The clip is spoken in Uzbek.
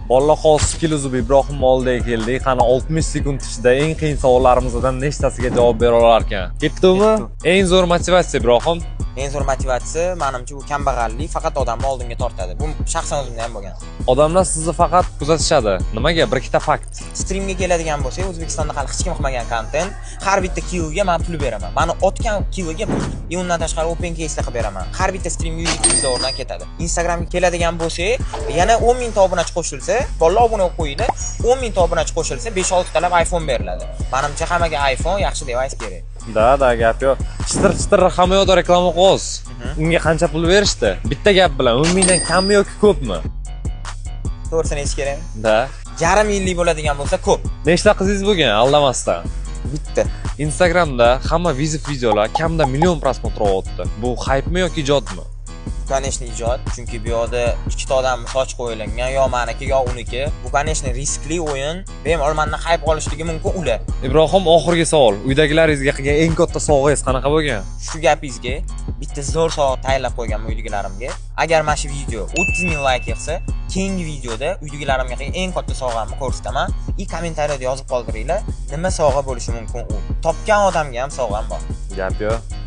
Bolalar, hozir skill uzib Ibrohim oldiga keldik. Qani, 60 sekund ichida eng qiyin savollarimizdan nechtasiga javob bera olar ekan? Ketdimi? Eng zo'r motivatsiya, Ibrohim? Eng zo'r motivatsiya, manimcha, bu kambag'allik faqat odamni oldinga tortadi. Bu shaxsan o'zimda ham bo'lgan. Odamlar sizni faqat kuzatishadi. Nimaga? Bir ikkita fakt. Strimga keladigan bo'lsak, O'zbekistonda hali hech kim qilmagan kontent. Har bitta killga man pul beraman. Mani otgan killiga pul. И undan tashqari open case qilib beraman. Har bitta strimga 100 dollardan ketadi. Instagramga keladigan bo'lsak, yana 10 mingta obunachi qo'shilsa, bolalar, obuna bo'lib qo'yinglar. 10 mingta obunachi qo'shilsa, 5-6 talab iPhone beriladi. Manimcha, hammaga iPhone yaxshi device kerak. Да, gap yo'q. Chitir chitir hamma yoqda reklama qilyapsiz. Unga qancha pul berishdi? Bitta gap bilan 10 mingdan kammi yoki ko'pmi? To'g'risini aytish kerakmi? Да. Yarim yillik bo'ladigan bo'lsa, ko'p. Nechta qizingiz bo'lgan aldamasdan? Bitta. Instagramda hamma вызов videolar kamida million просмотр olyapti. Bu haypmi yoki ijodmi? Конечно, ijod, chunki bu yoqda ikkita odamni soch qo'yilgan, yo maniki, yo uniki. Bu, конечно, riskli o'yin. Bemalol mandan hayp olishligi mumkin ular. Ibrohim, oxirgi savol. Uydagilaringizga qilgan eng katta sovg'angiz qanaqa bo'lgan? Shu gapingizga bitta zo'r sovg'a tayyorlab qo'yganman uydagilarimga. Agar mana shu video 30 ming layk yig'sa, keyingi videoda uydagilarimga qilgan eng katta sovg'amni ko'rsataman. И kommentariyada yozib qoldiringlar, nima sovg'a bo'lishi mumkin u. Topgan odamga ham sovg'am bor. Gap yo'q.